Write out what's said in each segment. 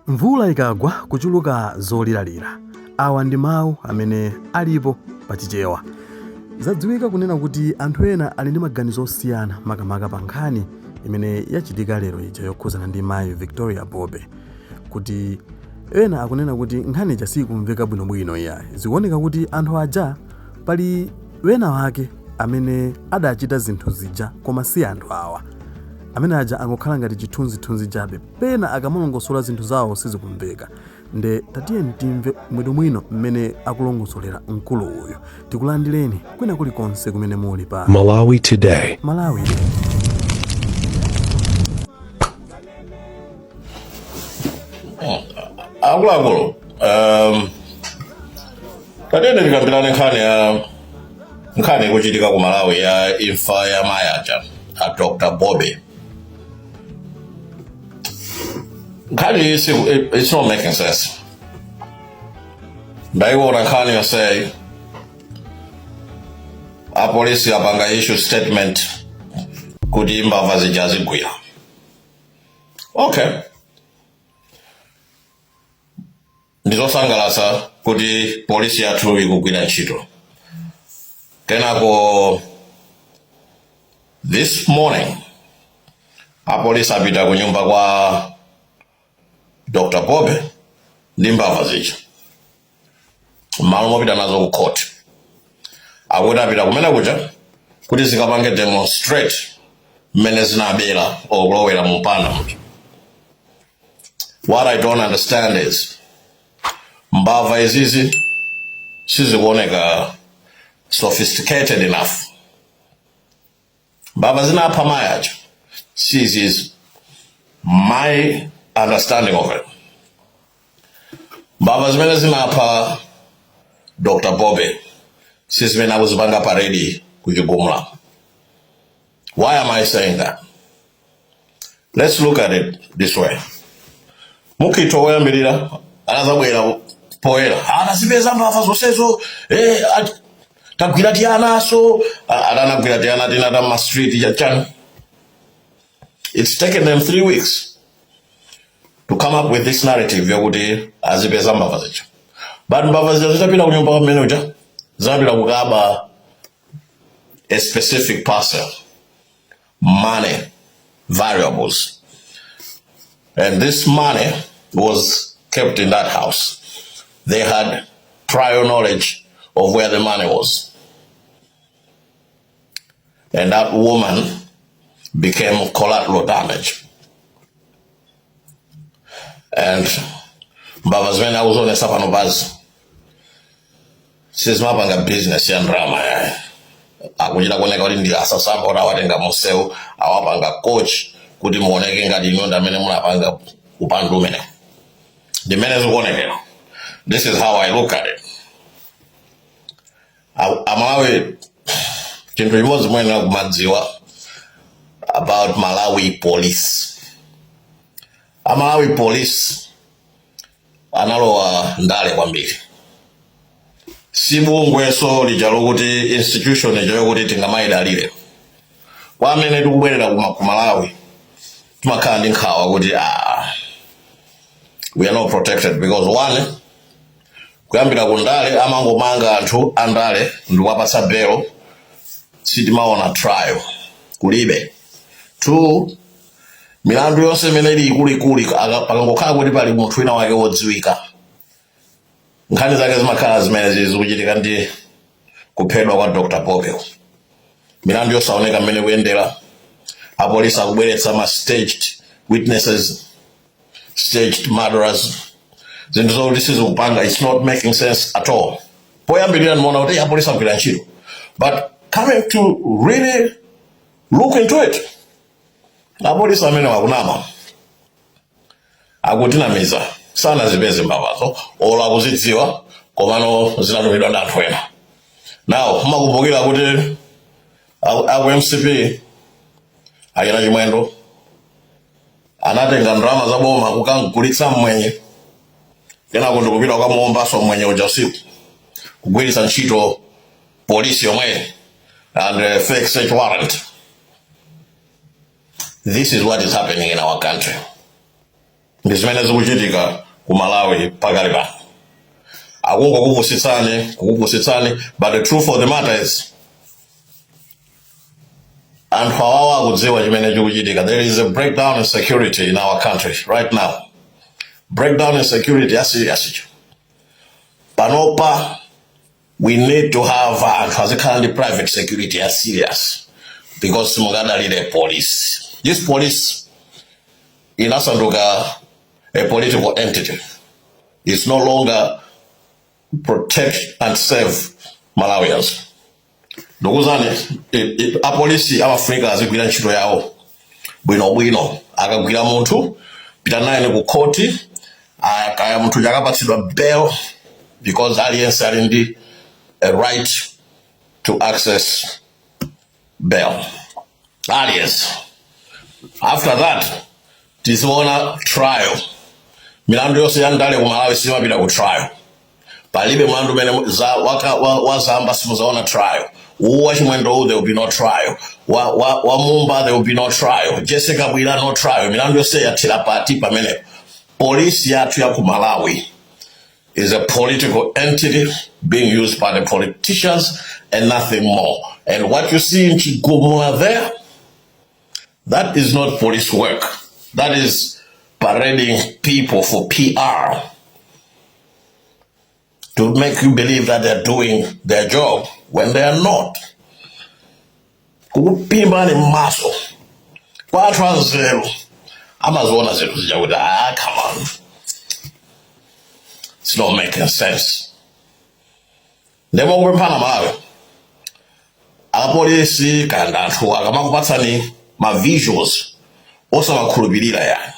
Mvula ikagwa kuchuluka zoliralira. Awa ndi mawu amene alipo pa Chichewa. Zadziwika kunena kuti anthu ena ali ndi maganizo osiyana makamaka pa nkhani imene yachitika lero ija yokhuzana ndi mayi Victoria Bobe kuti ena akunena kuti nkhani ija sikumveka bwinobwino iyayi. Zikuoneka kuti anthu aja pali wena wake amene adachita zinthu zija koma si anthu awa. Amene aja angokhala ngati chithunzithunzi chabe. Pena akamalongosola zinthu zawo sizikumveka. Nde tatiyeni timve bwinobwino mmene akulongosolera mkulu uyu. Tikulandireni kwina kulikonse kumene muli pa Malawi Today. Malawi. Akuluakulu, tatiyeni tikambirane nkhani ya nkhani ikuchitika ku Malawi ya imfa ya mayi aja a Dr. Bobe. Nkhani iyi it's not making sense. Ndaiona nkhani yonseyi, apolisi apanga issue statement kuti mbava zija azigwira. Okay, ndizosangalatsa kuti polisi yathu ikugwira ntchito. Kenako this morning apolisi apita ku nyumba kwa Dr. Bobe ndi mbava zija mmalo mopita nazo ku court. Akuti apita kumene kuja kuti zikapange demonstrate mmene zinabera okulowera mu mpanda muja. What I don't understand is mbava izizi sizikuoneka sophisticated enough. Mbava zinapha mayi aja sizizi, my understanding of it, mbava zimene zinapha Dr. Bobe sizimene akuzipanga parade kuchigumula. Why am I saying that? Let's look at it this way. Mukhito woyambirira anazabwera poyera, anazipeza mbava zonsezo, tagwira tiyanaso, atanagwira tiyana tina ta ma street chachani. It's taken them 3 weeks to come up with this narrative yakuti azipeza mbava zija. But mbava zija zitapita kunyumba kumene uja, zinapita kukaba a specific parcel, money, valuables, and this money was kept in that house. They had prior knowledge of where the money was, and that woman became collateral damage. And mbava zimene akuzionesa pano pazi sizimapanga business ya ndalama yayi. Akuchita kuoneka kuti ndi asasamba, kuti awatenga munsewu, awapanga coach kuti muoneke ngati inu ndi amene munapanga upandu umene. Ndimene zikuonekera. This is how I look at it. Amalawi, chinthu chimodzi muyenera kumadziwa about Malawi Police, Amalawi Police analowa ndale kwambiri. Si bungweso lija lokuti institution ija yokuti tingamayidalire. Kwa amene tikubwerera ku Malawi, timakhala ndi nkhawa kuti we are not protected, because one, kuyambira ku ndale, amangomanga anthu andale ndikuwapatsa belo, sitimaona trial, kulibe. Two, milandu yonse imene ili ikuluikulu, pakangokhala kuti pali munthu wina wake wodziwika, nkhani zake zimakhala zimene zili zikuchitika ndi kuphedwa kwa Dr. Bobe, milandu yosaoneka mmene kuyendera. Apolisi akubweretsa ma staged witnesses, staged murderers, zinthu zokuti sizikupanga, it's not making sense at all. Poyambirira ndimaona kuti apolisi agwira ntchito, but coming to really look into it, apolisi amene wakunama, akutinamiza, sanazipeze mbavazo olo akuzidziwa, komano zinatumidwa ndi anthu ena. Now mumakumbukira kuti aku MCP achina Chimwendo anatenga ndalama za boma kukagulitsa mmwenye, kenako ndikupita kukamuombanso mmwenye uja usiku, kugwiritsa ntchito polisi yomwe and a fake search warrant. This is what is happening in our country. Ndi zimene zikuchitika ku Malawi pakali pano. Akungokupusitsani, kukupusitsani, but the truth of the matter is anthu awawa akudziwa chimene chikuchitika. There is a breakdown in security in our country right now, breakdown in security ya serious. Panopa we need to have anthu azikhala ndi private security ya serious, because simungadalire police. This police inasanduka a political entity. It's no longer protect and serve Malawians. Ndikuuzani, apolisi amafunika azigwira ntchito yawo bwinobwino. Akagwira munthu, pita naye ku khoti. Kaya munthu akapatsidwa bail, because aliyense ali ndi a right to access bail, aliyense. After that tiziona trial. Milandu yonse ya ndale ku Malawi simapita ku trial. Palibe mlandu umene wa Zamba simuzaona trial. Uwu wa Chimwendo, there will be no trial. Wa Mumba, there will be no trial. Jessica Bwira, no trial. Milandu yonse yathera pati pamenepo? Polisi yathu ya ku Malawi is a political entity being used by the politicians and nothing more. And what you see in Chigumula there, that is not police work. That is parading people for PR to make you believe that they're doing their job when they are not. Kukupimba ni maso kwa anthu anzeru amaziona zinthu zija kuti, "Ah, come on, it's not making sense." Ndemo kupemphana, Malawi, apolisi kaya anthu akamakupatsani ma visuals, osamakhulupirira yani.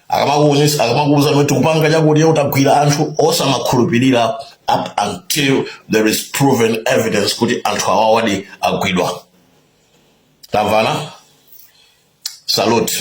Akamakuuza kuti kupanga chakuti utagwira anthu, osamakhulupirira up until there is proven evidence kuti anthu awawadi agwidwa. Tamvana? Salute.